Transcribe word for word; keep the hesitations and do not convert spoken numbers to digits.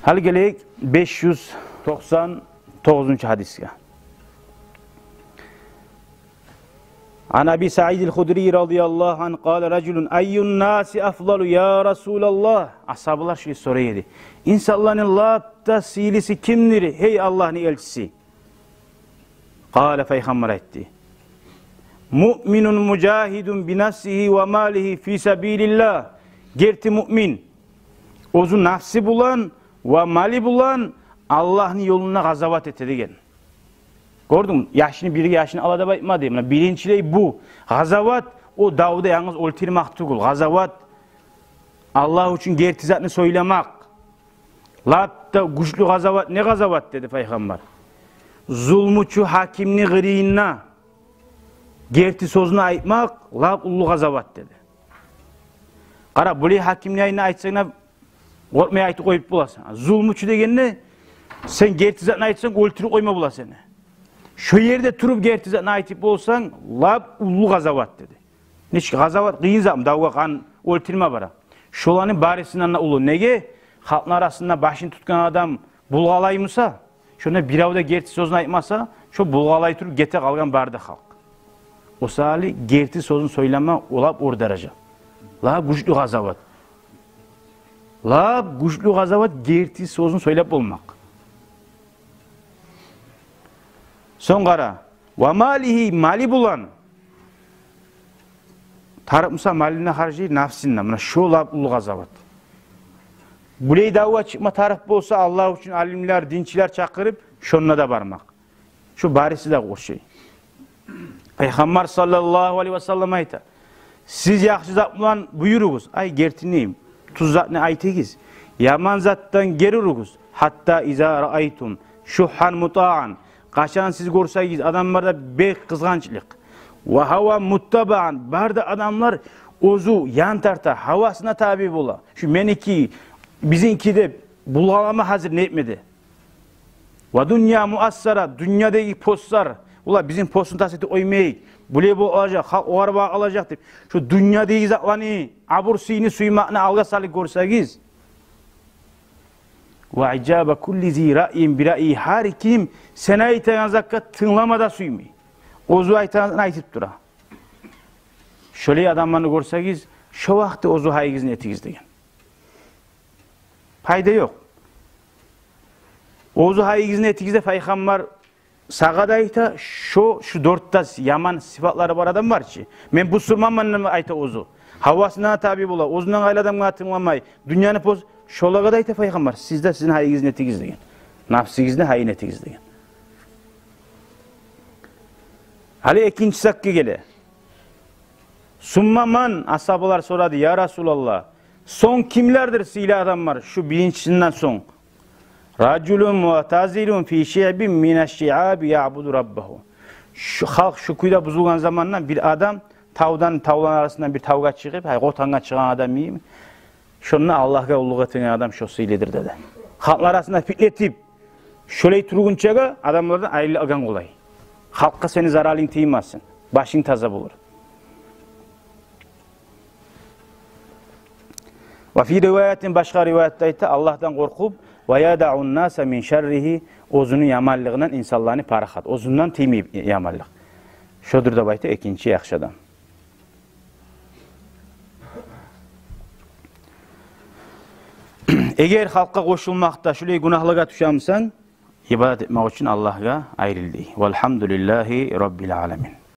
Гьали гелейик беш юз токъсан тогъузунчу гьадисге. Ан Аби Саидил Худри радияллагьу ангь къала ражулун: «Айюн наси афдалу, я Расулаллагь?» Асгьабалар шулай сорай эди: «Инсанланы лап да сыйлысы кимдир, гьей Аллагьны элчиси?» Къала, пайхаммар айтды: «Муъминун мужагьидун бинафсигьи ва малигьи фи сабилиллагь». Герти муъмин оьзю нафси булан ва малы булан Аллагьны ёлунда къазават эте деген. Гёрдюнгмю? Яшны бирге яшны ала деп айтмады. Муна биринчилей бу къазават, о давда янгыз оьлтюрмек тюгюл. Къазават Аллагь учун герти затны сёйлемек. Лап да гючлю къазават не къазават, деди пайхаммар? Зулмучу гьакимни къырыйында герти сёзню айтмакъ лап уллу къазават, деди. Къара, булай гьакимни янына айтсанг да, къоркъмай айтып къоюп боласан. Зулмучу дегенде, сен герти затны айтсанг, оьлтюрюп къойма бола сени. Шо ерде туруп герти затны айтып болсанг, лап уллу къазават, деди. Нечик къазават, къыйын затмы, давгъа къан, оьлтюрме бара. Шоланы барысындан да уллу. Неге? Халкъны арасында башын тутгъан адам булгъалаймыса, шонда бирев де герти сёзню айтмаса, шо булгъалай туруп гете къалгъан бары да халкъ. О саялы герти сёзню сёйлеме, о лап оьр даража. Лап гючлю къазават. Лап гючлю къазават герти сёзню сёйлеп болмакъ. Сонг къара, ва малигьи, малы булан. Тарыкъмыса малына харжлай, нафсына. Муна шо лап уллу къазават. Булай давгъа чыкъма тарыкъ болса, Аллагь учун алимлер, динчилер чакъырып, шонда да бармакъ. Шо барысы да къошай. Пайхаммар саллаллагьу алайгьи ва саллам айта: «Сиз яхшы зат булан буюругъуз, ай, гертини, тюз затны айтыгъыз. Яман затдан гери уругъуз. Гьатта иза раайтум шугьгьан мутагьан». Къачан сиз гёрсегиз адамларда бек къызгъанчлыкъ, ва гьаван муттабагьан, бары да адамлар оьзю ян тарта, гьавасына таби бола. Шу меники, бизинки деп булгъалама гьазир не этмеде. Ва дунья муассара, дюньядагъы постлар, олар бизин постну тас этип къоймайыкъ, булай болажакъ, халкъ огъар багъып алажакъ деп, шу дюньядагъы затланы, абур-сыйны сюймекни алгъа салып гёрсегиз. Ва ижаба кулли зи раъйин би раъйи, гьар ким сен айтагъан затгъа тынглама да сюймей. Оьзю айтагъанын айтып тура. Шолай адамланы гёрсегиз, шо вакъти оьзю гьайыгъызны этигиз деген. Пайда ёкъ. Оьзю гьайыгъызны этигиз де, пайхаммар сагъа да айта, шо, шу дёрт де яман сыпатлары бар адам бар чы. Мен бусурманман деп айта оьзю. Гьавасына таби бола, оьзюнден къайры адамгъа тынгламай, дюньяны поз-, шолагъа да айта пайхаммар, сиз де сизин гьайыгъызны этигиз деген. Нафсигизни гьайын этигиз деген. Гьали экинчи сапгъа геле. Сумма ман, асгьабалар сорады: «Я Расулаллагь, сонг кимлердир сыйлы адамлар шу биринчисинден сонг?» «Ражулун муътазилун фи шиъбин мина шиъаби ягъбуду раббагьу». Шу халкъ шу кюйде бузулгъан заманда бир адам тавдан, тавланы арасындан бир тавгъа чыгъып, гьай, къотангъа чыгъагъан адам йимик, шонда Аллагьгъа къуллукъ этеген адам шо сыйлыдыр, деди. Халкъны арасында питне этип, шолай тургъунчагъа адамлардан айрылып алгъан къолай. Халкъгъа сени заралынг тиймесин, башынг таза болур. Ва фи риваятин, башгъа риваятда айта, Аллагьдан къоркъуп, ва ядаъун наса мин шарригьи, оьзюню яманлыгъындан инсанланы парахат, оьзюнден тиймей яманлыкъ. Шодур деп айта экинчи яхшы адам. Эгер халкъгъа къошулмакъда шулай гюнагьлагъа тюшемисен, ибадат этмек учун Аллагьгъа айрыл дей. Валгьамдулиллагьи раббил аламин.